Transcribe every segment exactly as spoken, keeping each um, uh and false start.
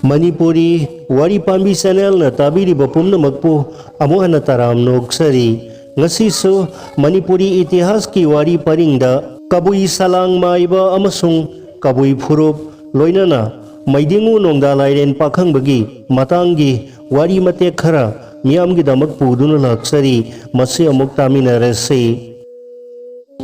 ꯃꯅꯤꯄꯨꯔꯤ ꯋꯥꯔꯤ ꯄꯥꯝꯕꯤ ꯆꯦꯅꯦꯜꯅ ꯇꯥꯕꯤꯔꯤꯕ ꯄꯨꯝꯅꯃꯛꯄꯨ ꯑꯃꯨꯛ ꯍꯟꯅ ꯇꯔꯥꯝꯅ ꯑꯣꯛꯆꯔꯤ꯫ ꯉꯁꯤꯁꯨ ꯃꯅꯤꯄꯨꯔꯤ ꯏꯇꯤꯍꯥꯁꯀꯤ ꯋꯥꯔꯤ ꯄꯔꯤꯡꯗ ꯀꯕꯨꯏ ꯁꯂꯥꯡ ꯃꯥꯏꯕ ꯑꯃꯁꯨꯡ ꯀꯕꯨꯏ ꯐꯨꯔꯨꯞ, ꯂꯣꯏꯅꯅ ꯃꯩꯗꯤꯡꯉꯨ ꯅꯣꯡꯗꯥ ꯂꯥꯏꯔꯦꯟ ꯄꯥꯈꯪꯕꯒꯤ ꯃꯇꯥꯡꯒꯤ ꯋꯥꯔꯤ ꯃꯇꯦꯛ ꯈꯔ ꯃꯤꯌꯥꯝꯒꯤꯗꯃꯛ ꯄꯨꯗꯨꯅ ꯂꯥꯛꯆꯔꯤ꯫ ꯃꯁꯤ ꯑꯃꯨꯛ ꯇꯥꯃꯤꯟꯅꯔꯁꯤ꯫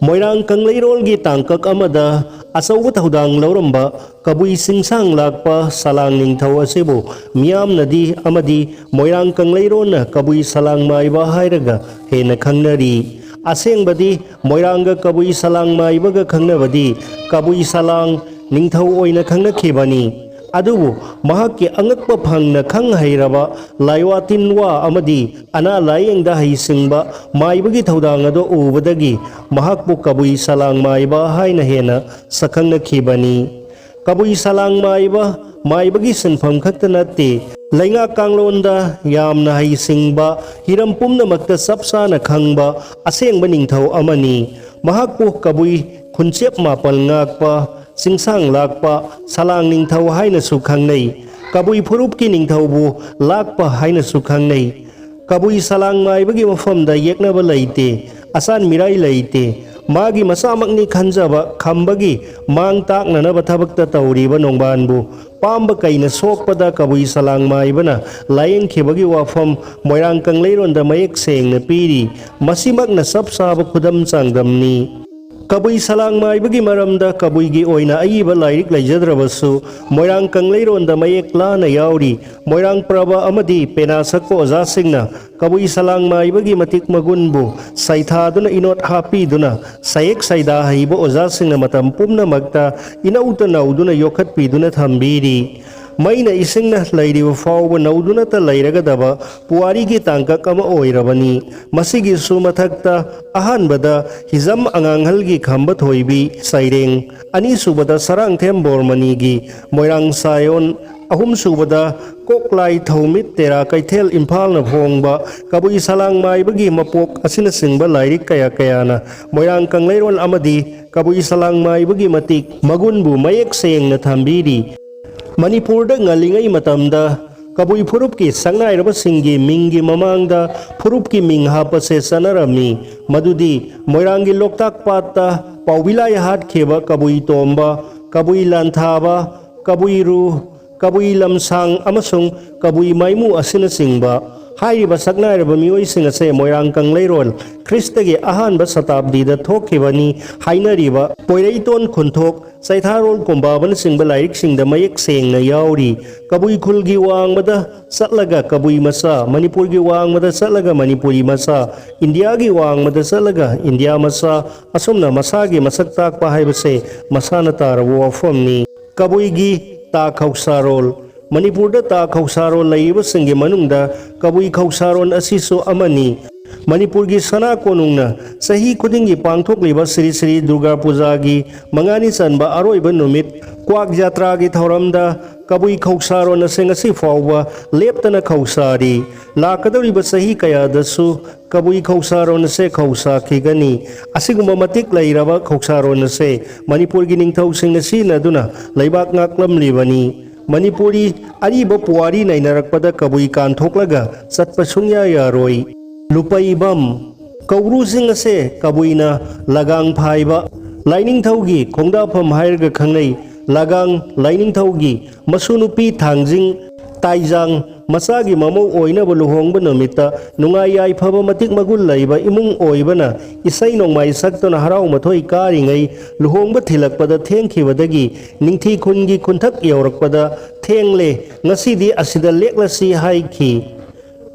ꯃꯣꯏꯔꯥꯡ ꯀꯪꯂꯩꯔꯣꯜꯒꯤ ꯇꯥꯡꯀꯛ ꯑꯃꯗ ꯑꯆꯧꯕ ꯊꯧꯗꯥꯡ ꯂꯧꯔꯝꯕ ꯀꯕꯨꯏ ꯆꯤꯡꯁꯥꯡ ꯂꯥꯛꯄ ꯁꯂꯥꯡ ꯅꯤꯡꯊꯧ ꯑꯁꯤꯕꯨ ꯃꯤꯌꯥꯝꯅꯗꯤ ꯑꯃꯗꯤ ꯃꯣꯏꯔꯥꯡ ꯀꯪꯂꯩꯔꯣꯟꯅ ꯀꯕꯨꯏ ꯁꯂꯥꯡ ꯃꯥꯏꯕ ꯍꯥꯏꯔꯒ ꯍꯦꯟꯅ ꯈꯪꯅꯔꯤ꯫ ꯑꯁꯦꯡꯕꯗꯤ ꯃꯣꯏꯔꯥꯡꯒ ꯀꯕꯨꯏ ꯁꯂꯥꯡ ꯃꯥꯏꯕꯒ ꯈꯪꯅꯕꯗꯤ ꯀꯕꯨꯏ ꯁꯂꯥꯡ ꯅꯤꯡꯊꯧ ꯑꯣꯏꯅ ꯈꯪꯅꯈꯤꯕꯅꯤ꯫ ꯑꯗꯨꯕꯨ ꯃꯍꯥꯛꯀꯤ ꯑꯉꯛꯄ ꯐꯪꯅ ꯈꯪ ꯍꯩꯔꯕ ꯂꯥꯏꯋꯥ ꯇꯤꯟꯋꯥ ꯑꯃꯗꯤ ꯑꯅꯥ ꯂꯥꯌꯦꯡꯗ ꯍꯩꯁꯤꯡꯕ ꯃꯥꯏꯕꯒꯤ ꯊꯧꯗꯥꯡ ꯑꯗꯨ ꯎꯕꯗꯒꯤ ꯃꯍꯥꯛꯄꯨ ꯀꯕꯨꯏ ꯁꯂꯥꯡ ꯃꯥꯏꯕ ꯍꯥꯏꯅ ꯍꯦꯟꯅ ꯁꯛꯈꯪꯅꯈꯤꯕꯅꯤ꯫ ꯀꯕꯨꯏ ꯁꯂꯥꯡ ꯃꯥꯏꯕ ꯃꯥꯏꯕꯒꯤ ꯁꯤꯟꯐꯝ ꯈꯛꯇ ꯅꯠꯇꯦ, ꯂꯩꯉꯥꯛ ꯀꯥꯡꯂꯣꯟꯗ ꯌꯥꯝꯅ ꯍꯩꯁꯤꯡꯕ, ꯍꯤꯔꯝ ꯄꯨꯝꯅꯃꯛꯇ ꯆꯞ ꯆꯥꯅ ꯈꯪꯕ ꯑꯁꯦꯡꯕ ꯅꯤꯡꯊꯧ ꯑꯃꯅꯤ꯫ ꯃꯍꯥꯛꯄꯨ ꯀꯕꯨꯏ ꯈꯨꯟꯆꯦꯞ ꯃꯥꯄꯜ ꯉꯥꯛꯄ, ꯆꯤꯡꯁꯥꯡ ꯂꯥꯛꯄ, ꯁꯂꯥꯡ ꯅꯤꯡꯊꯧ ꯍꯥꯏꯅꯁꯨ ꯈꯪꯅꯩ꯫ ꯀꯕꯨꯏ ꯐꯨꯔꯨꯞꯀꯤ ꯅꯤꯡꯊꯧꯕꯨ ꯂꯥꯛꯄ ꯍꯥꯏꯅꯁꯨ ꯈꯪꯅꯩ꯫ ꯀꯕꯨꯏ ꯁꯂꯥꯡ ꯃꯥꯏꯕꯒꯤ ꯃꯐꯝꯗ ꯌꯦꯛꯅꯕ ꯂꯩꯇꯦ, ꯑꯆꯥꯟ ꯃꯤꯔꯥꯏ ꯂꯩꯇꯦ꯫ ꯃꯥꯒꯤ ꯃꯆꯥꯃꯛꯅꯤ ꯈꯟꯖꯕ ꯈꯝꯕꯒꯤ ꯃꯥꯡ ꯇꯥꯛꯅꯅꯕ ꯊꯕꯛꯇ ꯇꯧꯔꯤꯕ ꯅꯣꯡꯕꯥꯟꯕꯨ ꯄꯥꯝꯕ ꯀꯩꯅ ꯁꯣꯛꯄꯗ ꯀꯕꯨꯏ ꯁꯂꯥꯡ ꯃꯥꯏꯕꯅ ꯂꯥꯌꯦꯡꯈꯤꯕꯒꯤ ꯋꯥꯐꯝ ꯃꯣꯏꯔꯥꯡ ꯀꯪꯂꯩꯔꯣꯟꯗ ꯃꯌꯦꯛ ꯁꯦꯡꯅ ꯄꯤꯔꯤ꯫ ꯃꯁꯤꯃꯛꯅ ꯆꯞ ꯆꯥꯕ ꯈꯨꯗꯝ ꯆꯥꯡꯗꯝꯅꯤ꯫ ꯀꯕꯨꯏ ꯁꯂꯥꯡ ꯃꯥꯏꯕꯒꯤ ꯃꯔꯝꯗ ꯀꯕꯨꯏꯒꯤ ꯑꯣꯏꯅ ꯑꯏꯕ ꯂꯥꯏꯔꯤꯛ ꯂꯩꯖꯗ꯭ꯔꯕꯁꯨ, ꯃꯣꯏꯔꯥꯡ ꯀꯪꯂꯩꯔꯣꯟꯗ ꯃꯌꯦꯛ ꯂꯥꯅ ꯌꯥꯎꯔꯤ꯫ ꯃꯣꯏꯔꯥꯡ ꯄ꯭ꯔꯕ ꯑꯃꯗꯤ ꯄꯦꯅꯥ ꯁꯛꯄ ꯑꯣꯖꯥꯁꯤꯡꯅ ꯀꯕꯨꯏ ꯁꯂꯥꯡ ꯃꯥꯏꯕꯒꯤ ꯃꯇꯤꯛ ꯃꯒꯨꯟꯕꯨ ꯁꯩꯊꯥꯗꯨꯅ ꯏꯅꯣꯠ ꯍꯥꯞꯄꯤꯗꯨꯅ, ꯁꯌꯦꯛ ꯁꯩꯗꯥ ꯍꯩꯕ ꯑꯣꯖꯥꯁꯤꯡꯅ ꯃꯇꯝ ꯄꯨꯝꯅꯃꯛꯇ ꯏꯅꯧꯇ ꯅꯧꯗꯨꯅ ꯌꯣꯛꯈꯠꯄꯤꯗꯨꯅ ꯊꯝꯕꯤꯔꯤ꯫ ꯃꯩꯅ ꯏꯁꯤꯡꯅ ꯂꯩꯔꯤꯕ ꯐꯥꯎꯕ ꯅꯧꯗꯨꯅꯇ ꯂꯩꯔꯒꯗꯕ ꯄꯨꯋꯥꯔꯤꯒꯤ ꯇꯥꯡꯀꯛ ꯑꯃ ꯑꯣꯏꯔꯕꯅꯤ꯫ ꯃꯁꯤꯒꯤꯁꯨ ꯃꯊꯛꯇ ꯑꯍꯥꯟꯕꯗ ꯍꯤꯖꯝ ꯑꯉꯥꯡꯍꯜꯒꯤ ꯈꯝꯕ ꯊꯣꯏꯕꯤ ꯁꯩꯔꯦꯡ, ꯑꯅꯤꯁꯨꯕꯗ ꯁꯔꯥꯡꯊꯦꯝ ꯕꯣꯔꯃꯅꯤꯒꯤ ꯃꯣꯏꯔꯥꯡ ꯁꯥꯌꯣꯟ, ꯑꯍꯨꯝꯁꯨꯕꯗ ꯀꯣꯛꯂꯥꯏ ꯊꯧꯃꯤꯠ ꯇꯦꯔꯥ ꯀꯩꯊꯦꯜ ꯏꯝꯐꯥꯜꯅ ꯐꯣꯡꯕ ꯀꯕꯨꯏ ꯁꯂꯥꯡ ꯃꯥꯏꯕꯒꯤ ꯃꯄꯣꯛ ꯑꯁꯤꯅꯆꯤꯡꯕ ꯂꯥꯏꯔꯤꯛ ꯀꯌꯥ ꯀꯌꯥꯅ ꯃꯣꯏꯔꯥꯡ ꯀꯪꯂꯩꯔꯣꯜ ꯑꯃꯗꯤ ꯀꯕꯨꯏ ꯁꯂꯥꯡ ꯃꯥꯏꯕꯒꯤ ꯃꯇꯤꯛ ꯃꯒꯨꯟꯕꯨ ꯃꯌꯦꯛ ꯁꯦꯡꯅ ꯊꯝꯕꯤꯔꯤ꯫ ꯃꯅꯤꯄꯨꯔꯗ ꯉꯜꯂꯤꯉꯩ ꯃꯇꯝꯗ ꯀꯕꯨꯏ ꯐꯨꯔꯨꯞꯀꯤ ꯁꯛꯅꯥꯏꯔꯕꯁꯤꯡꯒꯤ ꯃꯤꯡꯒꯤ ꯃꯃꯥꯡꯗ ꯐꯨꯔꯨꯞꯀꯤ ꯃꯤꯡ ꯍꯥꯞꯄꯁꯦ ꯆꯠꯅꯔꯝꯃꯤ꯫ ꯃꯗꯨꯗꯤ ꯃꯣꯏꯔꯥꯡꯒꯤ ꯂꯣꯛꯇꯥꯛ ꯄꯥꯠꯇ ꯄꯥꯎꯕꯤꯂꯥꯏ ꯍꯥꯠꯈꯤꯕ ꯀꯕꯨꯏ ꯇꯣꯝꯕ, ꯀꯕꯨꯏ ꯂꯥꯟꯊꯥꯕ, ꯀꯕꯨꯏꯔꯨ, ꯀꯕꯨꯏ ꯂꯝꯁꯥꯡ ꯑꯃꯁꯨꯡ ꯀꯕꯨꯏ ꯃꯥꯏꯃꯨ ꯑꯁꯤꯅꯆꯤꯡꯕ꯫ ꯍꯥꯏꯔꯤꯕ ꯁꯛꯅꯥꯏꯔꯕ ꯃꯤꯑꯣꯏꯁꯤꯡ ꯑꯁꯦ ꯃꯣꯏꯔꯥꯡ ꯀꯪꯂꯩꯔꯣꯜ ꯈ꯭ꯔꯤꯁꯇꯒꯤ ꯑꯍꯥꯟꯕ ꯁꯇꯥꯕꯗꯤꯗ ꯊꯣꯛꯈꯤꯕꯅꯤ ꯍꯥꯏꯅꯔꯤꯕ ꯄꯣꯏꯔꯩꯇꯣꯟ ꯈꯨꯟꯊꯣꯛ, ꯆꯩꯊꯥꯔꯣꯜ ꯀꯨꯝꯕꯥꯕꯅꯆꯤꯡꯕ ꯂꯥꯏꯔꯤꯛꯁꯤꯡꯗ ꯃꯌꯦꯛ ꯁꯦꯡꯅ ꯌꯥꯎꯔꯤ꯫ ꯀꯕꯨꯏ ꯈꯨꯜꯒꯤ ꯋꯥꯡꯃꯗ ꯆꯠꯂꯒ ꯀꯕꯨꯏ ꯃꯆꯥ, ꯃꯅꯤꯄꯨꯔꯒꯤ ꯋꯥꯡꯃꯗ ꯆꯠꯂꯒ ꯃꯅꯤꯄꯨꯔꯤ ꯃꯆꯥ, ꯏꯟꯗꯤꯌꯥꯒꯤ ꯋꯥꯡꯃꯗ ꯆꯠꯂꯒ ꯏꯟꯗꯤꯌꯥ ꯃꯆꯥ, ꯑꯁꯨꯝꯅ ꯃꯁꯥꯒꯤ ꯃꯁꯛ ꯇꯥꯛꯄ ꯍꯥꯏꯕꯁꯦ ꯃꯁꯥꯅ ꯇꯥꯔꯕ ꯋꯥꯐꯝꯅꯤ꯫ ꯀꯕꯨꯏꯒꯤ ꯇꯥ ꯈꯧꯁꯥꯔꯣꯜ꯫ ꯃꯅꯤꯄꯨꯔꯗ ꯇꯥ ꯈꯧꯁꯥꯔꯣꯜ ꯂꯩꯔꯤꯕꯁꯤꯡꯒꯤ ꯃꯅꯨꯡꯗ ꯀꯕꯨꯏ ꯈꯧꯁꯥꯔꯣꯜ ꯑꯁꯤꯁꯨ ꯑꯃꯅꯤ꯫ ꯃꯅꯤꯄꯨꯔꯒꯤ ꯁꯅꯥ ꯀꯣꯅꯨꯡꯅ ꯆꯍꯤ ꯈꯨꯗꯤꯡꯒꯤ ꯄꯥꯡꯊꯣꯛꯂꯤꯕ ꯁ꯭ꯔꯤ ꯁ꯭ꯔꯤ ꯗꯨꯔꯒꯥ ꯄꯨꯖꯥꯒꯤ ꯃꯉꯥꯅꯤ ꯆꯟꯕ ꯑꯔꯣꯏꯕ ꯅꯨꯃꯤꯠ ꯀ꯭ꯋꯥꯛ ꯖꯥꯇ꯭ꯔꯥꯒꯤ ꯊꯧꯔꯝꯗ ꯀꯕꯨꯏ ꯈꯧꯁꯥꯔꯣꯜ ꯑꯁꯤ ꯉꯁꯤ ꯐꯥꯎꯕ ꯂꯦꯞꯇꯅ ꯈꯧꯁꯥꯔꯤ꯫ ꯂꯥꯛꯀꯗꯧꯔꯤꯕ ꯆꯍꯤ ꯀꯌꯥꯗꯁꯨ ꯀꯕꯨꯏ ꯈꯧꯁꯥꯔꯣꯜ ꯑꯁꯦ ꯈꯧꯁꯥꯈꯤꯒꯅꯤ꯫ ꯑꯁꯤꯒꯨꯝꯕ ꯃꯇꯤꯛ ꯂꯩꯔꯕ ꯈꯧꯁꯥꯔꯣꯜ ꯑꯁꯦ ꯃꯅꯤꯄꯨꯔꯒꯤ ꯅꯤꯡꯊꯧꯁꯤꯡꯅ ꯁꯤꯖꯤꯟꯅꯗꯨꯅ ꯂꯩꯕꯥꯛ ꯉꯥꯛꯂꯝꯂꯤꯕꯅꯤ꯫ ꯃꯅꯤꯄꯨꯔꯤ ꯑꯔꯤꯕ ꯄꯨꯋꯥꯔꯤ ꯅꯩꯅꯔꯛꯄꯗ ꯀꯕꯨꯏ ꯀꯥꯟꯊꯣꯛꯂꯒ ꯆꯠꯄ ꯁꯨꯡꯌꯥ ꯌꯥꯔꯣꯏ꯫ ꯂꯨꯄꯩꯕꯝ꯫ ꯀꯧꯕ꯭ꯔꯨ ꯆꯤꯡ ꯑꯁꯦ ꯀꯕꯨꯏꯅ ꯂꯒꯥꯡ ꯐꯥꯏꯕ ꯂꯥꯏꯅꯤꯡꯊꯧꯒꯤ ꯈꯣꯡꯗꯥꯐꯝ ꯍꯥꯏꯔꯒ ꯈꯪꯅꯩ꯫ ꯂꯒꯥꯡ ꯂꯥꯏꯅꯤꯡꯊꯧꯒꯤ ꯃꯁꯨ ꯅꯨꯄꯤ ꯊꯥꯡꯖꯤꯡ ꯇꯥꯏꯖꯥꯡ ꯃꯆꯥꯒꯤ ꯃꯃꯧ ꯑꯣꯏꯅꯕ ꯂꯨꯍꯣꯡꯕ ꯅꯨꯃꯤꯠꯇ ꯅꯨꯡꯉꯥꯏ ꯌꯥꯏꯐꯕ ꯃꯇꯤꯛ ꯃꯒꯨꯟ ꯂꯩꯕ ꯏꯃꯨꯡ ꯑꯣꯏꯕꯅ ꯏꯁꯩ ꯅꯣꯡꯃꯥꯏ ꯁꯛꯇꯨꯅ ꯍꯔꯥꯎ ꯃꯊꯣꯏ ꯀꯥꯔꯤꯉꯩ ꯂꯨꯍꯣꯡꯕ ꯊꯤꯜꯂꯛꯄꯗ ꯊꯦꯡꯈꯤꯕꯗꯒꯤ ꯅꯤꯡꯊꯤ ꯈꯨꯟꯒꯤ ꯈꯨꯟꯊꯛ ꯌꯧꯔꯛꯄꯗ ꯊꯦꯡꯂꯦ, ꯉꯁꯤꯗꯤ ꯑꯁꯤꯗ ꯂꯦꯛꯂꯁꯤ ꯍꯥꯏꯈꯤ꯫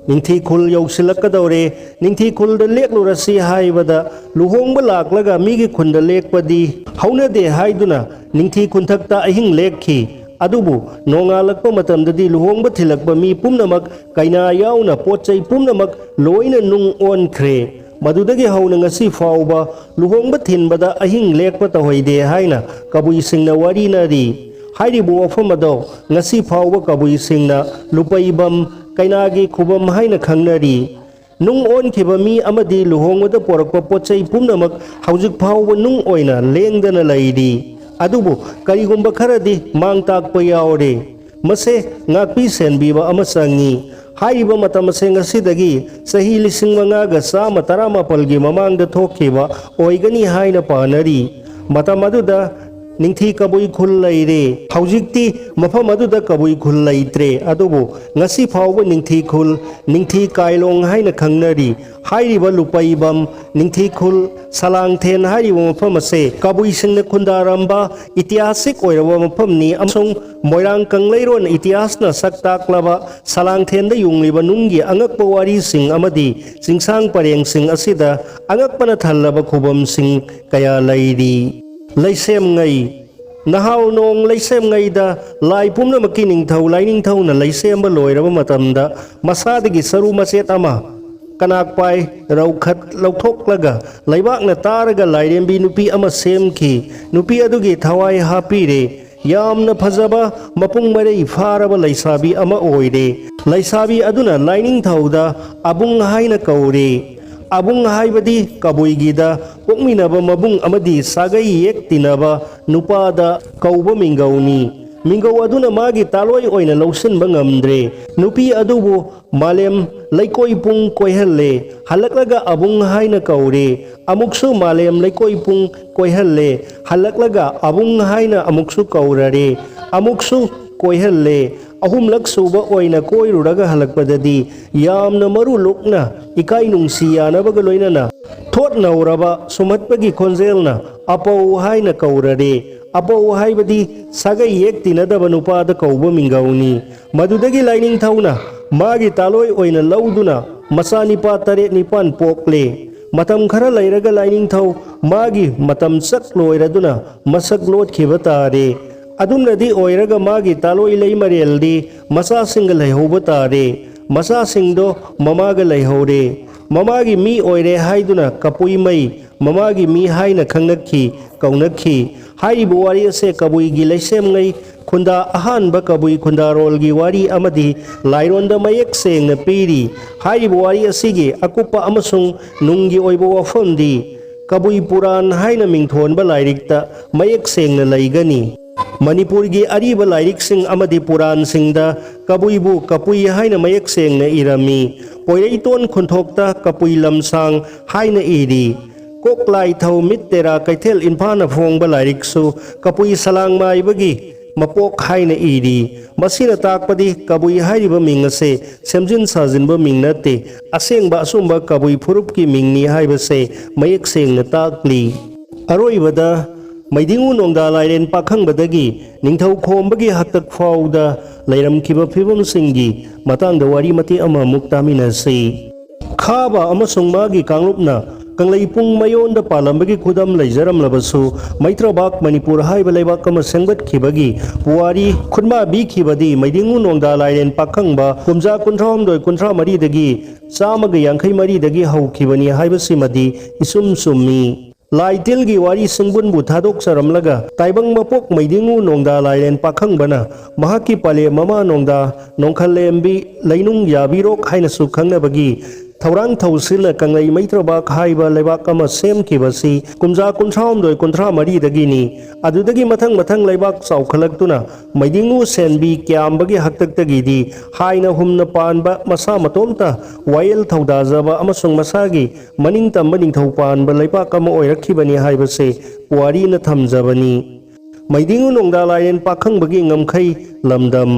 ꯅꯤꯡꯊꯤ ꯈꯨꯜ ꯌꯧꯁꯤꯜꯂꯛꯀꯗꯧꯔꯦ, ꯅꯤꯡꯊꯤ ꯈꯨꯜꯗ ꯂꯦꯛꯂꯨꯔꯁꯤ ꯍꯥꯏꯕꯗ ꯂꯨꯍꯣꯡꯕ ꯂꯥꯛꯂꯒ ꯃꯤꯒꯤ ꯈꯨꯟꯗ ꯂꯦꯛꯄꯗꯤ ꯍꯧꯅꯗꯦ ꯍꯥꯏꯗꯨꯅ ꯅꯤꯡꯊꯤ ꯈꯨꯟꯊꯛꯇ ꯑꯍꯤꯡ ꯂꯦꯛꯈꯤ꯫ ꯑꯗꯨꯕꯨ ꯅꯣꯡꯉꯥꯜꯂꯛꯄ ꯃꯇꯝꯗꯗꯤ ꯂꯨꯍꯣꯡꯕ ꯊꯤꯜꯂꯛꯄ ꯃꯤ ꯄꯨꯝꯅꯃꯛ ꯀꯩꯅꯥ ꯌꯥꯎꯅ ꯄꯣꯠ ꯆꯩ ꯄꯨꯝꯅꯃꯛ ꯂꯣꯏꯅ ꯅꯨꯡ ꯑꯣꯟꯈ꯭ꯔꯦ꯫ ꯃꯗꯨꯗꯒꯤ ꯍꯧꯅ ꯉꯁꯤ ꯐꯥꯎꯕ ꯂꯨꯍꯣꯡꯕ ꯊꯤꯟꯕꯗ ꯑꯍꯤꯡ ꯂꯦꯛꯄ ꯇꯧꯍꯩꯗꯦ ꯍꯥꯏꯅ ꯀꯕꯨꯏꯁꯤꯡꯅ ꯋꯥꯔꯤꯅꯔꯤ꯫ ꯍꯥꯏꯔꯤꯕ ꯋꯥꯐꯝ ꯑꯗꯣ ꯉꯁꯤ ꯐꯥꯎꯕ ꯀꯕꯨꯏꯁꯤꯡꯅ ꯂꯨꯄꯩꯕꯝ, ꯀꯩꯅꯥꯒꯤ ꯈꯨꯕꯝ ꯍꯥꯏꯅ ꯈꯪꯅꯔꯤ꯫ ꯅꯨꯡ ꯑꯣꯟꯈꯤꯕ ꯃꯤ ꯑꯃꯗꯤ ꯂꯨꯍꯣꯡꯕꯗ ꯄꯣꯔꯛꯄ ꯄꯣꯠ ꯆꯩ ꯄꯨꯝꯅꯃꯛ ꯍꯧꯖꯤꯛ ꯐꯥꯎꯕ ꯅꯨꯡ ꯑꯣꯏꯅ ꯂꯦꯡꯗꯅ ꯂꯩꯔꯤ꯫ ꯑꯗꯨꯕꯨ ꯀꯔꯤꯒꯨꯝꯕ ꯈꯔꯗꯤ ꯃꯥꯡ ꯇꯥꯛꯄ ꯌꯥꯎꯔꯦ꯫ ꯃꯁꯦ ꯉꯥꯛꯄꯤ ꯁꯦꯟꯕꯤꯕ ꯑꯃ ꯆꯪꯉꯤ꯫ ꯍꯥꯏꯔꯤꯕ ꯃꯇꯝ ꯑꯁꯦ ꯉꯁꯤꯗꯒꯤ ꯆꯍꯤ ꯂꯤꯁꯤꯡ ꯃꯉꯥꯒ ꯆꯥꯝꯃ ꯇꯔꯥꯃꯥꯄꯜꯒꯤ ꯃꯃꯥꯡꯗ ꯊꯣꯛꯈꯤꯕ ꯑꯣꯏꯒꯅꯤ ꯍꯥꯏꯅ ꯄꯥꯅꯔꯤ꯫ ꯃꯇꯝ ꯑꯗꯨꯗ ꯅꯤꯡꯊꯤ ꯀꯕꯨꯏ ꯈꯨꯜ ꯂꯩꯔꯦ꯫ ꯍꯧꯖꯤꯛꯇꯤ ꯃꯐꯝ ꯑꯗꯨꯗ ꯀꯕꯨꯏ ꯈꯨꯜ ꯂꯩꯇ꯭ꯔꯦ꯫ ꯑꯗꯨꯕꯨ ꯉꯁꯤ ꯐꯥꯎꯕ ꯅꯤꯡꯊꯤ ꯈꯨꯜ, ꯅꯤꯡꯊꯤ ꯀꯥꯏꯂꯣꯡ ꯍꯥꯏꯅ ꯈꯪꯅꯔꯤ꯫ ꯍꯥꯏꯔꯤꯕ ꯂꯨꯄꯩꯕꯝ, ꯅꯤꯡꯊꯤ ꯈꯨꯜ, ꯁꯂꯥꯡꯊꯦꯟ ꯍꯥꯏꯔꯤꯕ ꯃꯐꯝ ꯑꯁꯦ ꯀꯕꯨꯏꯁꯤꯡꯅ ꯈꯨꯟꯗꯥꯔꯝꯕ ꯏꯇꯤꯍꯥꯁꯤꯛ ꯑꯣꯏꯔꯕ ꯃꯐꯝꯅꯤ ꯑꯃꯁꯨꯡ ꯃꯣꯏꯔꯥꯡ ꯀꯪꯂꯩꯔꯣꯟ ꯏꯇꯤꯍꯥꯁꯅ ꯁꯛ ꯇꯥꯛꯂꯕ ꯁꯂꯥꯡꯊꯦꯟꯗ ꯌꯨꯡꯂꯤꯕ ꯅꯨꯡꯒꯤ ꯑꯉꯛꯄ ꯋꯥꯔꯤꯁꯤꯡ ꯑꯃꯗꯤ ꯆꯤꯡꯁꯥꯡ ꯄꯔꯦꯡꯁꯤꯡ ꯑꯁꯤꯗ ꯑꯉꯛꯄꯅ ꯊꯜꯂꯕ ꯈꯨꯕꯝꯁꯤꯡ ꯀꯌꯥ ꯂꯩꯔꯤ꯫ ꯂꯩꯁꯦꯝꯉꯩ꯫ ꯅꯍꯥꯎ ꯅꯣꯡ ꯂꯩꯁꯦꯝꯉꯩꯗ ꯂꯥꯏ ꯄꯨꯝꯅꯃꯛꯀꯤ ꯅꯤꯡꯊꯧ ꯂꯥꯏꯅꯤꯡꯊꯧꯅ ꯂꯩꯁꯦꯝꯕ ꯂꯣꯏꯔꯕ ꯃꯇꯝꯗ ꯃꯁꯥꯗꯒꯤ ꯁꯔꯨ ꯃꯆꯦꯠ ꯑꯃ ꯀꯅꯥꯛꯄꯥꯏ ꯔꯧꯈꯠ ꯂꯧꯊꯣꯛꯂꯒ ꯂꯩꯕꯥꯛꯅ ꯇꯥꯔꯒ ꯂꯥꯏꯔꯦꯝꯕꯤ ꯅꯨꯄꯤ ꯑꯃ ꯁꯦꯝꯈꯤ꯫ ꯅꯨꯄꯤ ꯑꯗꯨꯒꯤ ꯊꯋꯥꯏ ꯍꯥꯞꯄꯤꯔꯦ꯫ ꯌꯥꯝꯅ ꯐꯖꯕ ꯃꯄꯨꯡ ꯃꯔꯩ ꯐꯥꯔꯕ ꯂꯩꯁꯥꯕꯤ ꯑꯃ ꯑꯣꯏꯔꯦ꯫ ꯂꯩꯁꯥꯕꯤ ꯑꯗꯨꯅ ꯂꯥꯏꯅꯤꯡꯊꯧꯗ ꯑꯕꯨꯡ ꯍꯥꯏꯅ ꯀꯧꯔꯦ꯫ ꯑꯕꯨꯡ ꯍꯥꯏꯕꯗꯤ ꯀꯕꯨꯏꯒꯤꯗ ꯄꯣꯛꯃꯤꯟꯅꯕ ꯃꯕꯨꯡ ꯑꯃꯗꯤ ꯁꯥꯒꯩ ꯌꯦꯛ ꯇꯤꯟꯅꯕ ꯅꯨꯄꯥꯗ ꯀꯧꯕ ꯃꯤꯡꯒꯧꯅꯤ꯫ ꯃꯤꯡꯒꯧ ꯑꯗꯨꯅ ꯃꯥꯒꯤ ꯇꯥꯂꯣꯏ ꯑꯣꯏꯅ ꯂꯧꯁꯤꯟꯕ ꯉꯝꯗ꯭ꯔꯦ꯫ ꯅꯨꯄꯤ ꯑꯗꯨꯕꯨ ꯃꯥꯂꯦꯝ ꯂꯩꯀꯣꯏ ꯄꯨꯡ ꯀꯣꯏꯍꯜꯂꯦ, ꯍꯜꯂꯛꯂꯒ ꯑꯕꯨꯡ ꯍꯥꯏꯅ ꯀꯧꯔꯦ꯫ ꯑꯃꯨꯛꯁꯨ ꯃꯥꯂꯦꯝ ꯂꯩꯀꯣꯏ ꯄꯨꯡ ꯀꯣꯏꯍꯜꯂꯦ, ꯍꯜꯂꯛꯂꯒ ꯑꯕꯨꯡ ꯍꯥꯏꯅ ꯑꯃꯨꯛꯁꯨ ꯀꯧꯔꯔꯦ, ꯑꯃꯨꯛꯁꯨ ꯀꯣꯏꯍꯜꯂꯦ꯫ ꯑꯍꯨꯝꯂꯛ ꯁꯨꯕ ꯑꯣꯏꯅ ꯀꯣꯏꯔꯨꯔꯒ ꯍꯜꯂꯛꯄꯗꯗꯤ ꯌꯥꯝꯅ ꯃꯔꯨ ꯂꯨꯛꯅ ꯏꯀꯥꯏ ꯅꯨꯡꯁꯤ ꯌꯥꯅꯕꯒ ꯂꯣꯏꯅꯅ ꯊꯣꯠ ꯅꯧꯔꯕ ꯁꯨꯝꯍꯠꯄꯒꯤ ꯈꯣꯟꯖꯦꯜꯅ "ꯑꯄꯧ" ꯍꯥꯏꯅ ꯀꯧꯔꯔꯦ꯫ ꯑꯄꯧ ꯍꯥꯏꯕꯗꯤ ꯁꯥꯒꯩ ꯌꯦꯛ ꯇꯤꯟꯅꯗꯕ ꯅꯨꯄꯥꯗ ꯀꯧꯕ ꯃꯤꯡꯒꯧꯅꯤ꯫ ꯃꯗꯨꯗꯒꯤ ꯂꯥꯏꯅꯤꯡꯊꯧꯅ ꯃꯥꯒꯤ ꯇꯥꯂꯣꯏ ꯑꯣꯏꯅ ꯂꯧꯗꯨꯅ ꯃꯆꯥꯅꯤꯄꯥ ꯇꯔꯦꯠ ꯅꯤꯄꯥꯟ ꯄꯣꯛꯂꯦ꯫ ꯃꯇꯝ ꯈꯔ ꯂꯩꯔꯒ ꯂꯥꯏꯅꯤꯡꯊꯧ ꯃꯥꯒꯤ ꯃꯇꯝ ꯆꯠ ꯂꯣꯏꯔꯗꯨꯅ ꯃꯁꯛ ꯂꯣꯠꯈꯤꯕ ꯇꯥꯔꯦ꯫ ꯑꯗꯨꯝꯅꯗꯤ ꯑꯣꯏꯔꯒ ꯃꯥꯒꯤ ꯇꯥꯂꯣꯏ ꯂꯩꯃꯔꯦꯜꯗꯤ ꯃꯆꯥꯁꯤꯡꯒ ꯂꯩꯍꯧꯕ ꯇꯥꯔꯦ꯫ ꯃꯆꯥꯁꯤꯡꯗꯣ ꯃꯃꯥꯒ ꯂꯩꯍꯧꯔꯦ꯫ ꯃꯃꯥꯒꯤ ꯃꯤ ꯑꯣꯏꯔꯦ ꯍꯥꯏꯗꯨꯅ ꯀꯄꯨꯏꯃꯩ ꯃꯃꯥꯒꯤ ꯃꯤ ꯍꯥꯏꯅ ꯈꯪꯅꯈꯤ, ꯀꯧꯅꯈꯤ꯫ ꯍꯥꯏꯔꯤꯕ ꯋꯥꯔꯤ ꯑꯁꯦ ꯀꯕꯨꯏꯒꯤ ꯂꯩꯁꯦꯝꯉꯩ ꯈꯨꯟꯗꯥ ꯑꯍꯥꯟꯕ ꯀꯕꯨꯏ ꯈꯨꯟꯗꯥꯔꯣꯜꯒꯤ ꯋꯥꯔꯤ ꯑꯃꯗꯤ ꯂꯥꯏꯔꯣꯟꯗ ꯃꯌꯦꯛ ꯁꯦꯡꯅ ꯄꯤꯔꯤ꯫ ꯍꯥꯏꯔꯤꯕ ꯋꯥꯔꯤ ꯑꯁꯤꯒꯤ ꯑꯀꯨꯞꯄ ꯑꯃꯁꯨꯡ ꯅꯨꯡꯒꯤ ꯑꯣꯏꯕ ꯋꯥꯐꯝꯗꯤ ꯀꯕꯨꯏ ꯄꯨꯔꯥꯟ ꯍꯥꯏꯅ ꯃꯤꯡꯊꯣꯟꯕ ꯂꯥꯏꯔꯤꯛꯇ ꯃꯌꯦꯛ ꯁꯦꯡꯅ ꯂꯩꯒꯅꯤ꯫ ꯃꯅꯤꯄꯨꯔꯒꯤ ꯑꯔꯤꯕ ꯂꯥꯏꯔꯤꯛꯁꯤꯡ ꯑꯃꯗꯤ ꯄꯨꯔꯥꯟꯁꯤꯡꯗ ꯀꯕꯨꯏꯕꯨ ꯀꯄꯨꯏ ꯍꯥꯏꯅ ꯃꯌꯦꯛ ꯁꯦꯡꯅ ꯏꯔꯝꯃꯤ꯫ ꯄꯣꯏꯔꯩꯇꯣꯟ ꯈꯨꯟꯊꯣꯛꯇ ꯀꯄꯨꯏ ꯂꯝꯁꯥꯡ ꯍꯥꯏꯅ ꯏꯔꯤ꯫ ꯀꯣꯛ ꯂꯥꯏꯊꯧ ꯃꯤꯠ ꯇꯦꯔꯥ ꯀꯩꯊꯦꯜ ꯏꯝꯐꯥꯜꯅ ꯐꯣꯡꯕ ꯂꯥꯏꯔꯤꯛꯁꯨ ꯀꯄꯨꯏ ꯁꯂꯥꯡ ꯃꯥꯏꯕꯒꯤ ꯃꯄꯣꯛ ꯍꯥꯏꯅ ꯏꯔꯤ꯫ ꯃꯁꯤꯅ ꯇꯥꯛꯄꯗꯤ ꯀꯕꯨꯏ ꯍꯥꯏꯔꯤꯕ ꯃꯤꯡ ꯑꯁꯦ ꯁꯦꯝꯖꯤꯟ ꯁꯥꯖꯤꯟꯕ ꯃꯤꯡ ꯅꯠꯇꯦ, ꯑꯁꯦꯡꯕ ꯑꯆꯨꯝꯕ ꯀꯕꯨꯏ ꯐꯨꯔꯨꯞꯀꯤ ꯃꯤꯡꯅꯤ ꯍꯥꯏꯕꯁꯦ ꯃꯌꯦꯛ ꯁꯦꯡꯅ ꯇꯥꯛꯂꯤ꯫ ꯑꯔꯣꯏꯕꯗ, ꯃꯩꯗꯤꯡꯉꯨ ꯅꯣꯡꯗꯥ ꯂꯥꯏꯔꯦꯟ ꯄꯥꯈꯪꯕꯗꯒꯤ ꯅꯤꯡꯊꯧ ꯈꯣꯝꯕꯒꯤ ꯍꯥꯛꯇꯛ ꯐꯥꯎꯗ ꯂꯩꯔꯝꯈꯤꯕ ꯐꯤꯕꯝꯁꯤꯡꯒꯤ ꯃꯇꯥꯡꯗ ꯋꯥꯔꯤ ꯃꯇꯦꯛ ꯑꯃꯃꯨꯛ ꯇꯥꯃꯤꯟꯅꯁꯤ꯫ ꯈꯥꯕ ꯑꯃꯁꯨꯡ ꯃꯥꯒꯤ ꯀꯥꯡꯂꯨꯞꯅ ꯀꯪꯂꯩꯄꯨꯡ ꯃꯌꯣꯟꯗ ꯄꯥꯜꯂꯝꯕꯒꯤ ꯈꯨꯗꯝ ꯂꯩꯖꯔꯝꯂꯕꯁꯨ, ꯃꯩꯇ꯭ꯔꯕꯥꯛ ꯃꯅꯤꯄꯨꯔ ꯍꯥꯏꯕ ꯂꯩꯕꯥꯛ ꯑꯃ ꯁꯦꯝꯒꯠꯈꯤꯕꯒꯤ ꯄꯨꯋꯥꯔꯤ ꯈꯨꯠꯃꯥ ꯄꯤꯈꯤꯕꯗꯤ ꯃꯩꯗꯤꯡꯉꯨ ꯅꯣꯡꯗꯥ ꯂꯥꯏꯔꯦꯟ ꯄꯥꯈꯪꯕ ꯀꯨꯝꯖꯥ ꯀꯨꯟꯊ꯭ꯔꯥꯍꯨꯝꯗꯣꯏ ꯀꯨꯟꯊ꯭ꯔꯥ ꯃꯔꯤꯗꯒꯤ ꯆꯥꯝꯃꯒ ꯌꯥꯡꯈꯩ ꯃꯔꯤꯗꯒꯤ ꯍꯧꯈꯤꯕꯅꯤ ꯍꯥꯏꯕꯁꯤꯃꯗꯤ ꯏꯆꯨꯝ ꯆꯨꯝꯃꯤ꯫ ꯂꯥꯏ ꯇꯤꯜꯒꯤ ꯋꯥꯔꯤ ꯁꯤꯡꯕꯨꯟꯕꯨ ꯊꯥꯗꯣꯛꯆꯔꯝꯂꯒ, ꯇꯥꯏꯕꯪ ꯃꯄꯣꯛ ꯃꯩꯗꯤꯡꯉꯨ ꯅꯣꯡꯗꯥ ꯂꯥꯏꯔꯦꯟ ꯄꯥꯈꯪꯕꯅ ꯃꯍꯥꯛꯀꯤ ꯄꯂꯦꯝ ꯃꯃꯥ ꯅꯣꯡꯗꯥ ꯅꯣꯡꯈꯜꯂꯦꯝꯕꯤ ꯂꯩꯅꯨꯡ ꯌꯥꯕꯤꯔꯣꯛ ꯍꯥꯏꯅꯁꯨ ꯈꯪꯅꯕꯒꯤ ꯊꯧꯔꯥꯡ ꯊꯧꯁꯤꯜꯅ ꯀꯪꯂꯩ ꯃꯩꯇ꯭ꯔꯕꯥꯛ ꯍꯥꯏꯕ ꯂꯩꯕꯥꯛ ꯑꯃ ꯁꯦꯝꯈꯤꯕꯁꯤ ꯀꯨꯝꯖꯥ ꯀꯨꯟꯊ꯭ꯔꯥꯍꯨꯝꯗꯣꯏ ꯀꯨꯟꯊ꯭ꯔꯥ ꯃꯔꯤꯗꯒꯤꯅꯤ꯫ ꯑꯗꯨꯗꯒꯤ ꯃꯊꯪ ꯃꯊꯪ ꯂꯩꯕꯥꯛ ꯆꯥꯎꯈꯠꯂꯛꯇꯨꯅ ꯃꯩꯗꯤꯡꯉꯨ ꯁꯦꯟꯕꯤ ꯀꯌꯥꯝꯕꯒꯤ ꯍꯥꯛꯇꯛꯇꯒꯤꯗꯤ ꯍꯥꯏꯅ ꯍꯨꯝꯅ ꯄꯥꯟꯕ ꯃꯁꯥ ꯃꯇꯣꯝꯇ ꯋꯥꯌꯦꯜ ꯊꯧꯗꯥꯖꯕ ꯑꯃꯁꯨꯡ ꯃꯁꯥꯒꯤ ꯃꯅꯤꯡ ꯇꯝꯕ ꯅꯤꯡꯊꯧ ꯄꯥꯟꯕ ꯂꯩꯕꯥꯛ ꯑꯃ ꯑꯣꯏꯔꯛꯈꯤꯕꯅꯤ ꯍꯥꯏꯕꯁꯦ ꯄꯨꯋꯥꯔꯤꯅ ꯊꯝꯖꯕꯅꯤ꯫ ꯃꯩꯗꯤꯡꯉꯨ ꯅꯣꯡꯗꯥ ꯂꯥꯏꯔꯦꯟ ꯄꯥꯈꯪꯕꯒꯤ ꯉꯝꯈꯩ ꯂꯝꯗꯝ꯫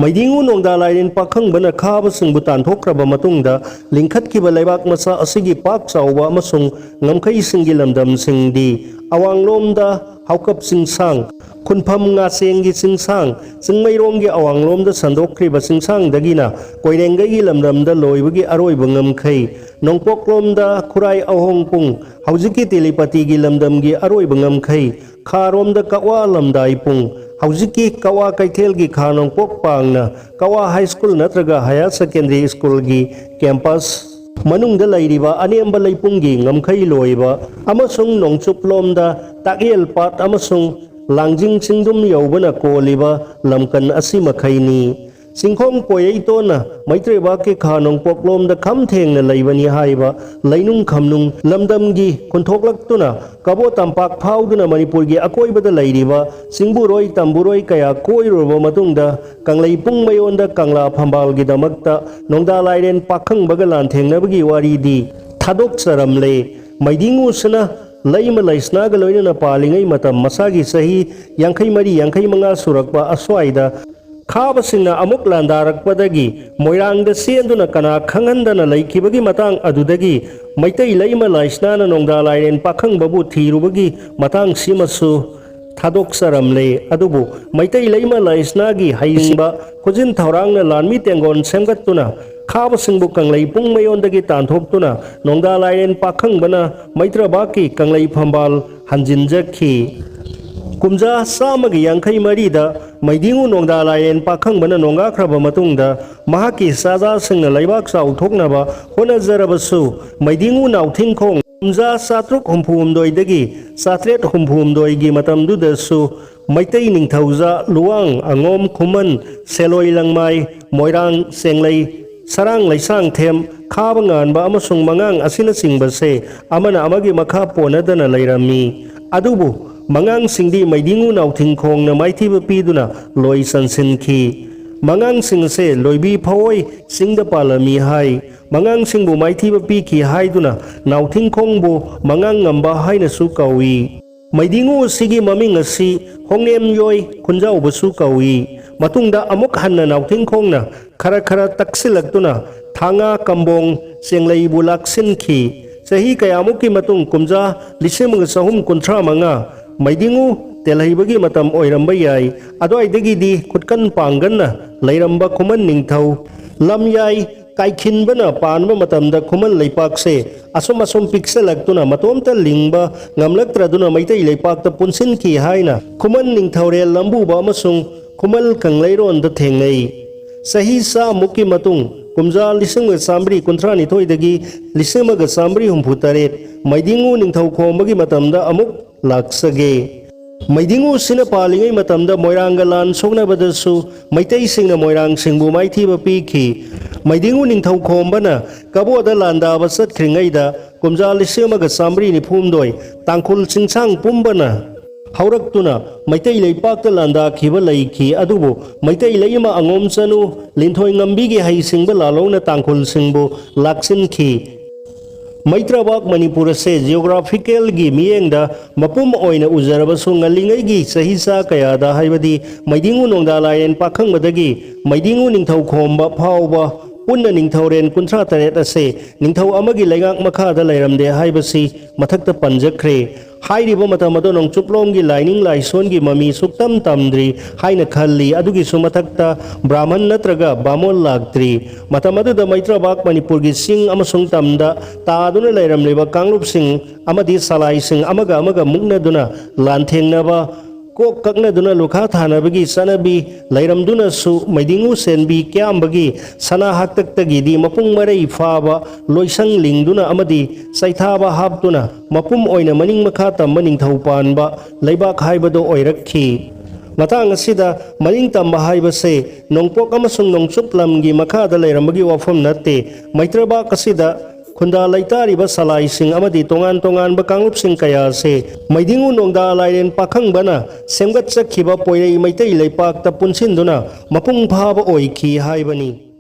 ꯃꯩꯗꯤꯡꯉꯨ ꯅꯣꯡꯗꯥ ꯂꯥꯏꯔꯦꯟ ꯄꯥꯈꯪꯕꯅ ꯈꯥꯕꯁꯤꯡꯕꯨ ꯇꯥꯟꯊꯣꯛꯈ꯭ꯔꯕ ꯃꯇꯨꯡꯗ ꯂꯤꯡꯈꯠꯈꯤꯕ ꯂꯩꯕꯥꯛ ꯃꯆꯥ ꯑꯁꯤꯒꯤ ꯄꯥꯛ ꯆꯥꯎꯕ ꯑꯃꯁꯨꯡ ꯉꯝꯈꯩꯁꯤꯡꯒꯤ ꯂꯝꯗꯝꯁꯤꯡꯗꯤ ꯑꯋꯥꯡꯂꯣꯝꯗ ꯍꯥꯎꯀꯞ ꯆꯤꯡꯁꯥꯡ, ꯈꯨꯟꯐꯝ ꯉꯥꯆꯦꯡꯒꯤ ꯆꯤꯡꯁꯥꯡ, ꯆꯤꯡꯃꯩꯔꯣꯡꯒꯤ ꯑꯋꯥꯡꯂꯣꯝꯗ ꯁꯟꯗꯣꯛꯈ꯭ꯔꯤꯕ ꯆꯤꯡꯁꯥꯡꯗꯒꯤꯅ ꯀꯣꯏꯔꯦꯡꯒꯩꯒꯤ ꯂꯝꯗꯝꯗ ꯂꯣꯏꯕꯒꯤ ꯑꯔꯣꯏꯕ ꯉꯝꯈꯩ, ꯅꯣꯡꯄꯣꯛꯂꯣꯝꯗ ꯈꯨꯔꯥꯏ ꯑꯍꯣꯡꯄꯨꯡ, ꯍꯧꯖꯤꯛꯀꯤ ꯇꯦꯂꯤꯄꯇꯤꯒꯤ ꯂꯝꯗꯝꯒꯤ ꯑꯔꯣꯏꯕ ꯉꯝꯈꯩ, ꯈꯥꯔꯣꯝꯗ ꯀꯛꯋꯥ ꯂꯝꯗꯥꯏꯄꯨꯡ, ꯍꯧꯖꯤꯛꯀꯤ ꯀꯛꯋꯥ ꯀꯩꯊꯦꯜꯒꯤ ꯈꯥ ꯅꯣꯡꯄꯣꯛ ꯄꯥꯡꯅ ꯀꯛꯋꯥ ꯍꯥꯏ ꯁ꯭ꯀꯨꯜ ꯅꯠꯇ꯭ꯔꯒ ꯍꯥꯌꯔ ꯁꯦꯀꯦꯟꯗꯔꯤ ꯁ꯭ꯀꯨꯜꯒꯤ ꯀꯦꯝꯄꯁ ꯃꯅꯨꯡꯗ ꯂꯩꯔꯤꯕ ꯑꯅꯦꯝꯕ ꯂꯩꯄꯨꯡꯒꯤ ꯉꯝꯈꯩ ꯂꯣꯏꯕ ꯑꯃꯁꯨꯡ ꯅꯣꯡꯆꯨꯞꯂꯣꯝꯗ ꯇꯥꯛꯌꯦꯜ ꯄꯥꯠ ꯑꯃꯁꯨꯡ ꯂꯥꯡꯖꯤꯡ ꯆꯤꯡꯗꯨꯝ ꯌꯧꯕꯅ ꯀꯣꯜꯂꯤꯕ ꯂꯝꯀꯟ ꯑꯁꯤ ꯃꯈꯩꯅꯤ꯫ ꯆꯤꯡꯈꯣꯡ ꯄꯣꯏꯔꯩꯇꯣꯟꯅ ꯃꯩꯇ꯭ꯔꯩꯕꯥꯛꯀꯤ ꯈꯥ ꯅꯣꯡꯄꯣꯛꯂꯣꯝꯗ ꯈꯝ ꯊꯦꯡꯅ ꯂꯩꯕꯅꯤ ꯍꯥꯏꯕ ꯂꯩꯅꯨꯡ ꯈꯝꯅꯨꯡ ꯂꯝꯗꯝꯒꯤ ꯈꯨꯟꯊꯣꯛꯂꯛꯇꯨꯅ ꯀꯕꯣ ꯇꯝꯄꯥꯛ ꯐꯥꯎꯗꯨꯅ ꯃꯅꯤꯄꯨꯔꯒꯤ ꯑꯀꯣꯏꯕꯗ ꯂꯩꯔꯤꯕ ꯆꯤꯡꯕꯨꯔꯣꯏ ꯇꯝꯕꯨꯔꯣꯏ ꯀꯌꯥ ꯀꯣꯏꯔꯨꯔꯕ ꯃꯇꯨꯡꯗ ꯀꯪꯂꯩ ꯄꯨꯡ ꯃꯌꯣꯟꯗ ꯀꯪꯂꯥ ꯐꯝꯕꯥꯜꯒꯤꯗꯃꯛꯇ ꯅꯣꯡꯗꯥ ꯂꯥꯏꯔꯦꯟ ꯄꯥꯈꯪꯕꯒ ꯂꯥꯟꯊꯦꯡꯅꯕꯒꯤ ꯋꯥꯔꯤꯗꯤ ꯊꯥꯗꯣꯛꯆꯔꯝꯂꯦ꯫ ꯃꯩꯗꯤꯡꯉꯨꯁꯤꯅ ꯂꯩꯃ ꯂꯩꯁꯅꯥꯒ ꯂꯣꯏꯅꯅ ꯄꯥꯜꯂꯤꯉꯩ ꯃꯇꯝ ꯃꯁꯥꯒꯤ ꯆꯍꯤ ꯌꯥꯡꯈꯩ ꯃꯔꯤ ꯌꯥꯡꯈꯩ ꯃꯉꯥ ꯁꯨꯔꯛꯄ ꯑꯁ꯭ꯋꯥꯏꯗ ꯈꯥꯕꯁꯤꯡꯅ ꯑꯃꯨꯛ ꯂꯥꯟꯗꯥꯔꯛꯄꯗꯒꯤ ꯃꯣꯏꯔꯥꯡꯗ ꯆꯦꯟꯗꯨꯅ ꯀꯅꯥ ꯈꯪꯍꯟꯗꯅ ꯂꯩꯈꯤꯕꯒꯤ ꯃꯇꯥꯡ ꯑꯗꯨꯗꯒꯤ ꯃꯩꯇꯩ ꯂꯩꯃ ꯂꯥꯏꯁꯅꯥꯅ ꯅꯣꯡꯗꯥ ꯂꯥꯏꯔꯦꯟ ꯄꯥꯈꯪꯕꯕꯨ ꯊꯤꯔꯨꯕꯒꯤ ꯃꯇꯥꯡꯁꯤꯃꯁꯨ ꯊꯥꯗꯣꯛꯆꯔꯝꯂꯦ꯫ ꯑꯗꯨꯕꯨ ꯃꯩꯇꯩ ꯂꯩꯃ ꯂꯥꯏꯁꯅꯥꯒꯤ ꯍꯩꯁꯤꯡꯕ ꯈꯨꯖꯤꯟ ꯊꯧꯔꯥꯡꯅ ꯂꯥꯟꯃꯤ ꯇꯦꯡꯒꯣꯟ ꯁꯦꯝꯒꯠꯇꯨꯅ ꯈꯥꯕꯁꯤꯡꯕꯨ ꯀꯪꯂꯩ ꯄꯨꯡ ꯃꯌꯣꯟꯗꯒꯤ ꯇꯥꯟꯊꯣꯛꯇꯨꯅ ꯅꯣꯡꯗꯥ ꯂꯥꯏꯔꯦꯟ ꯄꯥꯈꯪꯕꯅ ꯃꯩꯇ꯭ꯔꯕꯥꯛꯀꯤ ꯀꯪꯂꯩ ꯐꯝꯕꯥꯜ ꯍꯟꯖꯤꯟꯖꯈꯤ꯫ ꯀꯨꯝꯖꯥ ꯆꯥꯝꯃꯒꯤ ꯌꯥꯡꯈꯩ ꯃꯔꯤꯗ ꯃꯩꯗꯤꯡꯉꯨ ꯅꯣꯡꯗꯥ ꯂꯥꯏꯔꯦꯟ ꯄꯥꯈꯪꯕꯅ ꯅꯣꯡꯒꯥꯈ꯭ꯔꯕ ꯃꯇꯨꯡꯗ ꯃꯍꯥꯛꯀꯤ ꯆꯥꯖꯥꯁꯤꯡꯅ ꯂꯩꯕꯥꯛ ꯆꯥꯎꯊꯣꯛꯅꯕ ꯍꯣꯠꯅꯖꯔꯕꯁꯨ ꯃꯩꯗꯤꯡꯉꯨ ꯅꯥꯎꯊꯤꯡꯈꯣꯡ ꯀꯨꯝꯖꯥ ꯆꯥꯇ꯭ꯔꯨꯛ ꯍꯨꯝꯐꯨ ꯍꯨꯝꯗꯣꯏꯗꯒꯤ ꯆꯥꯇ꯭ꯔꯦꯠ ꯍꯨꯝꯐꯨ ꯍꯨꯝꯗꯣꯏꯒꯤ ꯃꯇꯝꯗꯨꯗꯁꯨ ꯃꯩꯇꯩ ꯅꯤꯡꯊꯧꯖꯥ, ꯂꯨꯋꯥꯡ, ꯑꯉꯣꯝ, ꯈꯨꯃꯟ, ꯁꯦꯂꯣꯏ, ꯂꯪꯃꯥꯏ, ꯃꯣꯏꯔꯥꯡ, ꯆꯦꯡꯂꯩ, ꯁꯔꯥꯡ, ꯂꯩꯁꯥꯡꯊꯦꯝ, ꯈꯥꯕ ꯉꯥꯟꯕ ꯑꯃꯁꯨꯡ ꯃꯉꯥꯡ ꯑꯁꯤꯅꯆꯤꯡꯕꯁꯦ ꯑꯃꯅ ꯑꯃꯒꯤ ꯃꯈꯥ ꯄꯣꯟꯅꯗꯅ ꯂꯩꯔꯝꯃꯤ꯫ ꯑꯗꯨꯕꯨ ꯃꯉꯥꯡꯁꯤꯡꯗꯤ ꯃꯩꯗꯤꯡꯉꯨ ꯅꯥꯎꯊꯤꯡꯈꯣꯡꯅ ꯃꯥꯏꯊꯤꯕ ꯄꯤꯗꯨꯅ ꯂꯣꯏ ꯆꯟꯁꯤꯟꯈꯤ꯫ ꯃꯉꯥꯡꯁꯤꯡ ꯑꯁꯦ ꯂꯣꯏꯕꯤ ꯐꯑꯣꯏ ꯆꯤꯡꯗ ꯄꯥꯜꯂꯝꯃꯤ ꯍꯥꯏ꯫ ꯃꯉꯥꯡꯁꯤꯡꯕꯨ ꯃꯥꯏꯊꯤꯕ ꯄꯤꯈꯤ ꯍꯥꯏꯗꯨꯅ ꯅꯥꯎꯊꯤꯡꯈꯣꯡꯕꯨ ꯃꯉꯥꯡ ꯉꯝꯕ ꯍꯥꯏꯅꯁꯨ ꯀꯧꯏ꯫ ꯃꯩꯗꯤꯡꯉꯨ ꯑꯁꯤꯒꯤ ꯃꯃꯤꯡ ꯑꯁꯤ ꯍꯣꯡꯅꯦꯝꯌꯣꯏ ꯈꯨꯟꯖꯥꯎꯕꯁꯨ ꯀꯧꯏ꯫ ꯃꯇꯨꯡꯗ ꯑꯃꯨꯛ ꯍꯟꯅ ꯅꯥꯎꯊꯤꯡꯈꯣꯡꯅ ꯈꯔ ꯈꯔ ꯇꯛꯁꯤꯜꯂꯛꯇꯨꯅ ꯊꯥꯡꯉꯥ, ꯀꯝꯕꯣꯡ, ꯆꯦꯡꯂꯩꯕꯨ ꯂꯥꯛꯁꯤꯟꯈꯤ꯫ ꯆꯍꯤ ꯀꯌꯥꯃꯨꯛꯀꯤ ꯃꯇꯨꯡ ꯀꯨꯝꯖꯥ ꯂꯤꯁꯤꯡ ꯑꯃꯒ ꯆꯍꯨꯝ ꯀꯨꯟꯊ꯭ꯔꯥ ꯃꯉꯥ ꯃꯩꯗꯤꯡꯉꯨ ꯇꯦꯜꯍꯩꯕꯒꯤ ꯃꯇꯝ ꯑꯣꯏꯔꯝꯕ ꯌꯥꯏ꯫ ꯑꯗꯨꯋꯥꯏꯗꯒꯤꯗꯤ ꯈꯨꯠꯀꯟ ꯄꯥꯡꯒꯟꯅ ꯂꯩꯔꯝꯕ ꯈꯨꯃꯟ ꯅꯤꯡꯊꯧ ꯂꯝꯌꯥꯏ ꯀꯥꯏꯈꯤꯟꯕꯅ ꯄꯥꯟꯕ ꯃꯇꯝꯗ ꯈꯨꯃꯟ ꯂꯩꯄꯥꯛꯁꯦ ꯑꯁꯨꯝ ꯑꯁꯨꯝ ꯄꯤꯛꯁꯜꯂꯛꯇꯨꯅ ꯃꯇꯣꯝꯇ ꯂꯤꯡꯕ ꯉꯝꯂꯛꯇ꯭ꯔꯗꯨꯅ ꯃꯩꯇꯩ ꯂꯩꯄꯥꯛꯇ ꯄꯨꯟꯁꯤꯟꯈꯤ ꯍꯥꯏꯅ ꯈꯨꯃꯟ ꯅꯤꯡꯊꯧꯔꯦꯜ ꯂꯝꯕꯨꯕ ꯑꯃꯁꯨꯡ ꯈꯨꯃꯜ ꯀꯪꯂꯩꯔꯣꯟꯗ ꯊꯦꯡꯅꯩ꯫ ꯆꯍꯤ ꯆꯥꯃꯨꯛꯀꯤ ꯃꯇꯨꯡ ꯀꯨꯝꯖꯥ ꯂꯤꯁꯤꯡ ꯑꯃꯒ ꯆꯥꯃꯔꯤ ꯀꯨꯟꯊ꯭ꯔꯥ ꯅꯤꯊꯣꯏꯗꯒꯤ ꯂꯤꯁꯤꯡ ꯑꯃꯒ ꯆꯥꯃꯔꯤ ꯍꯨꯝꯐꯨ ꯇꯔꯦꯠ ꯃꯩꯗꯤꯡꯉꯨ ꯅꯤꯡꯊꯧ ꯈꯣꯝꯕꯒꯤ ꯃꯇꯝꯗ ꯑꯃꯨꯛ ꯂꯥꯛꯆꯒꯦ꯫ ꯃꯩꯗꯤꯡꯉꯨꯁꯤꯅ ꯄꯥꯜꯂꯤꯉꯩ ꯃꯇꯝꯗ ꯃꯣꯏꯔꯥꯡꯒ ꯂꯥꯟ ꯁꯣꯛꯅꯕꯗꯁꯨ ꯃꯩꯇꯩꯁꯤꯡꯅ ꯃꯣꯏꯔꯥꯡꯁꯤꯡꯕꯨ ꯃꯥꯏꯊꯤꯕ ꯄꯤꯈꯤ꯫ ꯃꯩꯗꯤꯡꯉꯨ ꯅꯤꯡꯊꯧ ꯈꯣꯝꯕꯅ ꯀꯕꯣꯗ ꯂꯥꯟꯗꯥꯕ ꯆꯠꯈ꯭ꯔꯤꯉꯩꯗ ꯀꯨꯝꯖꯥ ꯂꯤꯁꯤꯡ ꯑꯃꯒ ꯆꯥꯃꯔꯤ ꯅꯤꯐꯨ ꯍꯨꯝꯗꯣꯏ ꯇꯥꯡꯈꯨꯜ ꯆꯤꯡꯁꯥꯡ ꯄꯨꯝꯕꯅ ꯍꯧꯔꯛꯇꯨꯅ ꯃꯩꯇꯩ ꯂꯩꯄꯥꯛꯇ ꯂꯥꯟꯗꯥꯈꯤꯕ ꯂꯩꯈꯤ꯫ ꯑꯗꯨꯕꯨ ꯃꯩꯇꯩ ꯂꯩꯃ ꯑꯉꯣꯝ ꯆꯅꯨ ꯂꯤꯟꯊꯣꯏ ꯉꯝꯕꯤꯒꯤ ꯍꯩꯁꯤꯡꯕ ꯂꯥꯜꯍꯧꯅ ꯇꯥꯡꯈꯨꯜꯁꯤꯡꯕꯨ ꯂꯥꯛꯁꯤꯟꯈꯤ꯫ ꯃꯩꯇ꯭ꯔꯕꯥꯛ ꯃꯅꯤꯄꯨꯔ ꯑꯁꯦ ꯖꯤꯑꯣꯒ꯭ꯔꯥꯐꯤꯀꯦꯜꯒꯤ ꯃꯤꯠꯌꯦꯡꯗ ꯃꯄꯨꯝ ꯑꯣꯏꯅ ꯎꯖꯔꯕꯁꯨ, ꯉꯜꯂꯤꯉꯩꯒꯤ ꯆꯍꯤꯆꯥ ꯀꯌꯥꯗ, ꯍꯥꯏꯕꯗꯤ ꯃꯩꯗꯤꯡꯉꯨ ꯅꯣꯡꯗꯥ ꯂꯥꯏꯔꯦꯟ ꯄꯥꯈꯪꯕꯗꯒꯤ ꯃꯩꯗꯤꯡꯉꯨ ꯅꯤꯡꯊꯧ ꯈꯣꯝꯕ ꯐꯥꯎꯕ ꯄꯨꯟꯅ ꯅꯤꯡꯊꯧꯔꯦꯟ ꯀꯨꯟꯊ꯭ꯔꯥ ꯇꯔꯦꯠ ꯑꯁꯦ ꯅꯤꯡꯊꯧ ꯑꯃꯒꯤ ꯂꯩꯉꯥꯛ ꯃꯈꯥꯗ ꯂꯩꯔꯝꯗꯦ ꯍꯥꯏꯕꯁꯤ ꯃꯊꯛꯇ ꯄꯟꯖꯈ꯭ꯔꯦ꯫ ꯍꯥꯏꯔꯤꯕ ꯃꯇꯝ ꯑꯗꯨ ꯅꯣꯡꯆꯨꯞꯂꯣꯝꯒꯤ ꯂꯥꯏꯅꯤꯡ ꯂꯥꯏꯁꯣꯟꯒꯤ ꯃꯃꯤ ꯁꯨꯛꯇꯝ ꯇꯝꯗ꯭ꯔꯤ ꯍꯥꯏꯅ ꯈꯜꯂꯤ꯫ ꯑꯗꯨꯒꯤꯁꯨ ꯃꯊꯛꯇ ꯕ꯭ꯔꯥꯍꯃꯟ ꯅꯠꯇ꯭ꯔꯒ ꯕꯥꯃꯣꯟ ꯂꯥꯛꯇ꯭ꯔꯤ꯫ ꯃꯇꯝ ꯑꯗꯨꯗ ꯃꯩꯇ꯭ꯔꯕꯥꯛ ꯃꯅꯤꯄꯨꯔꯒꯤ ꯆꯤꯡ ꯑꯃꯁꯨꯡ ꯇꯝꯗ ꯇꯥꯗꯨꯅ ꯂꯩꯔꯝꯂꯤꯕ ꯀꯥꯡꯂꯨꯞꯁꯤꯡ ꯑꯃꯗꯤ ꯁꯂꯥꯏꯁꯤꯡ ꯑꯃꯒ ꯑꯃꯒ ꯃꯨꯛꯅꯗꯨꯅ ꯂꯥꯟꯊꯦꯡꯅꯕ, ꯀꯣꯛ ꯀꯛꯅꯗꯨꯅ ꯂꯨꯈꯥ ꯊꯥꯅꯕꯒꯤ ꯆꯠꯅꯕꯤ ꯂꯩꯔꯝꯗꯨꯅꯁꯨ, ꯃꯩꯗꯤꯡꯉꯨ ꯁꯦꯟꯕꯤ ꯀꯌꯥꯝꯕꯒꯤ ꯁꯅꯥ ꯍꯥꯛꯇꯛꯇꯒꯤꯗꯤ ꯃꯄꯨꯡ ꯃꯔꯩ ꯐꯥꯕ ꯂꯣꯏꯁꯪ ꯂꯤꯡꯗꯨꯅ ꯑꯃꯗꯤ ꯆꯩꯊꯥꯕ ꯍꯥꯞꯇꯨꯅ ꯃꯄꯨꯝ ꯑꯣꯏꯅ ꯃꯅꯤꯡ ꯃꯈꯥ ꯇꯝꯕ ꯅꯤꯡꯊꯧ ꯄꯥꯟꯕ ꯂꯩꯕꯥꯛ ꯍꯥꯏꯕꯗꯨ ꯑꯣꯏꯔꯛꯈꯤ꯫ ꯃꯇꯥꯡ ꯑꯁꯤꯗ ꯃꯅꯤꯡ ꯇꯝꯕ ꯍꯥꯏꯕꯁꯦ ꯅꯣꯡꯄꯣꯛ ꯑꯃꯁꯨꯡ ꯅꯣꯡꯆꯨꯞ ꯂꯝꯒꯤ ꯃꯈꯥꯗ ꯂꯩꯔꯝꯕꯒꯤ ꯋꯥꯐꯝ ꯅꯠꯇꯦ꯫ ꯃꯩꯇ꯭ꯔꯕꯥꯛ ꯑꯁꯤꯗ ꯈꯨꯟꯗꯥ ꯂꯩꯇꯥꯔꯤꯕ ꯁꯂꯥꯏꯁꯤꯡ ꯑꯃꯗꯤ ꯇꯣꯉꯥꯟ ꯇꯣꯉꯥꯟꯕ ꯀꯥꯡꯂꯨꯞꯁꯤꯡ ꯀꯌꯥ ꯑꯁꯦ ꯃꯩꯗꯤꯡꯉꯨ ꯅꯣꯡꯗꯥ ꯂꯥꯏꯔꯦꯟ ꯄꯥꯈꯪꯕꯅ ꯁꯦꯝꯒꯠꯆꯈꯤꯕ ꯄꯣꯏꯔꯩ ꯃꯩꯇꯩ ꯂꯩꯄꯥꯛꯇ ꯄꯨꯟꯁꯤꯟꯗꯨꯅ ꯃꯄꯨꯡ ꯐꯥꯕ ꯑꯣꯏꯈꯤ ꯍꯥꯏꯕꯅꯤ꯫